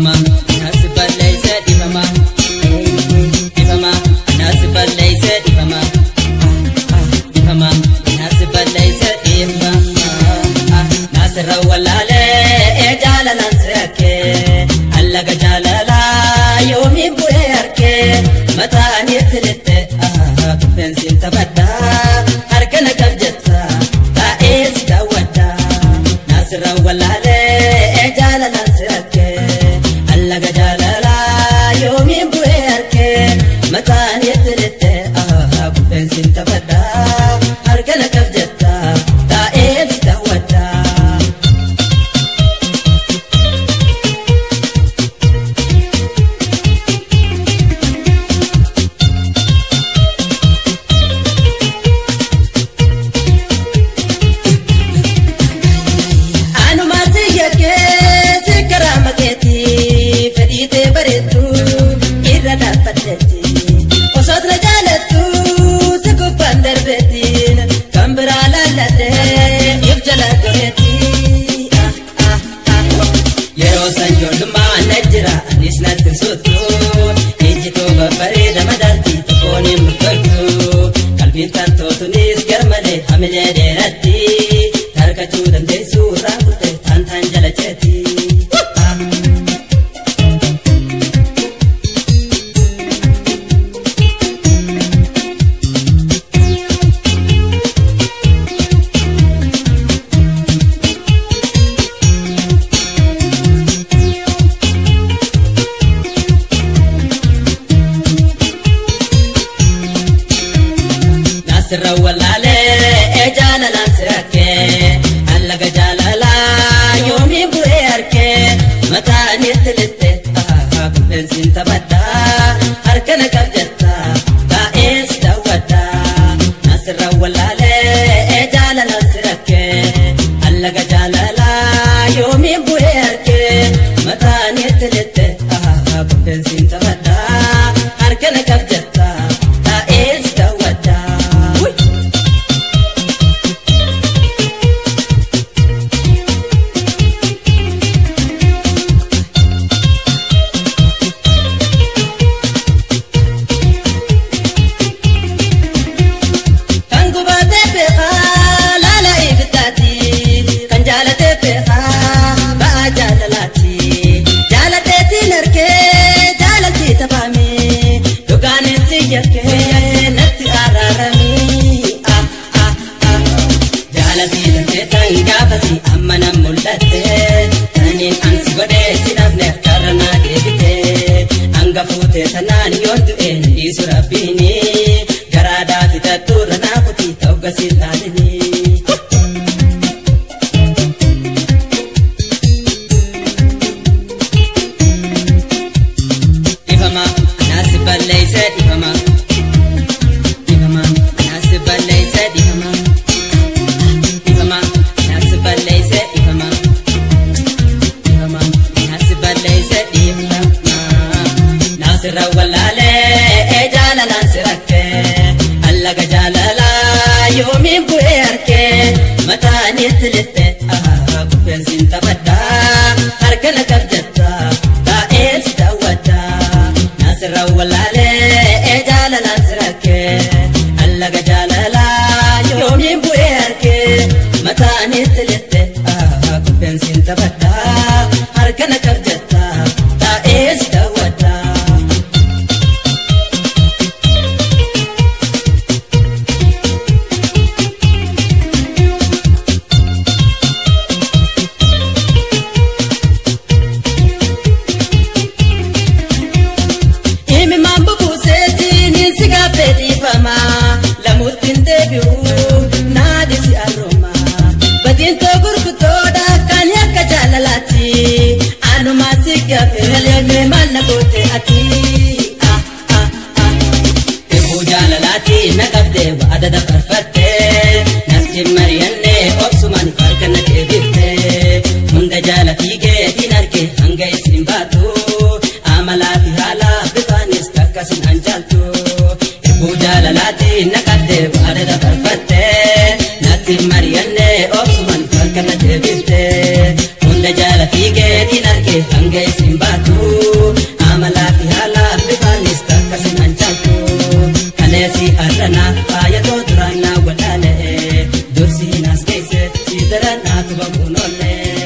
Naas balleessa dhifama, dhifama, naas balleessa dhifama, dhifama, naas balleessa dhifama. Naasirra wallaalee jaalalaan si'akkee, allaga jaalalaa yoomiin bu'ee harkee, mataan itti lixxe kuffeensiin taphadhaa, harka na qab jetta taa'ee si daawwadhaa. Naasirra wallaalee jaalalaan si'akkee, allaga jaalalaa yoomiin bu'ee harkee, mataan itti lixxe kuffeensiin taphadhaa, harka na qab jetta taa'ee si daawwadhaa. Anuma si yakkee si karaa makeetti fedhii tee bareeddu irra dhaabbatteetti. Osoo na jaalattu si gubbaan darbeettiin kan biraa laalladhee if jala goreetti. Yeroo san ijoollummaa na jira, anis natti hin suttu. Ijji too babbareeda madaalti tokkoon hin murtoltu. Qalbiin tantootunis garmalee hamilee dheeratti. Tarkachuu dandeessu irraa kutte taan jala jeeti. Naasirra wallaalee jaalalaan si rakkee, allaga jaalalaa yoomiin bu'ee harkee, mataan itti lixxe kuffeensiin taphadhaa, harka na qab jetta taa'ee si daawwadhaa. Naasirra wallaalee jaalalaan si rakkee, allaga jaalalaa yoomiin bu'ee harkee, mataan itti lixxe kuffeensiin taphadhaa, harka na qab jetta taa'ee si daawwadhaa. Kan gubatee beekaa laala ibiddaati. Kan jaalatee beekaa ba'aa jaalalaati. Jaalateetiin harkee jaalalti taphaame. Dhugaanis si yakkee natti araarame. Jaalatii tantee tan gaafasi amma nan mul'atte. Taniin ansi godhee si dhabne harkarra naa deebite. Hanga fuutee tanaan yoon du'e na dhiisu rabbiini. Garaadhaa fitattuurra naa kuti ta'u gasi laalini. Dhifama, anaas balleessa dhifama. Dhifama, anaas balleessa dhifama. Dhifama, anaas balleessa dhifama. Dhifama, anaas balleessa dhifama. Naasirra wallaalee jaalalaan si rakkee, allaga jaalalaa yoomiin bu'ee harkee, mataan itti lixxe kuffeensiin taphadhaa, harka na qab jetta taa'ee si daawwadhaa. Naasirra wallaalee jaalalaan si rakkee, allaga jaalalaa yoomiin bu'ee harkee, mataan itti lixxe kuffeensiin taphadhaa, harka na qab jetta taa'ee si daawwadhaa. Himimaan bubuuseetiin si gaaffee dhiifama, lamuutti hin deebi'u naadisi arrooma. Batiin too gurguddoodha kan akka jaalalaatti, anumaa si gaaffee malee maal na goote ati. Eeboo jaalalaati na qabdee wa'ada dabarfattee, natti mari'annee obsumaan farka na deebiftee, hunda jaala fiigeetiin arge hanga isin baatu, amalaa fi haala bifaanis takkasin anjaaltu. Eeboo jaalalaati na qabdee wa'ada dabarfattee, natti mari'annee obsumaan farka na deebiftee, hunda jaala fiigeetiin arge hanga isin baatu. Tubamuun oolle.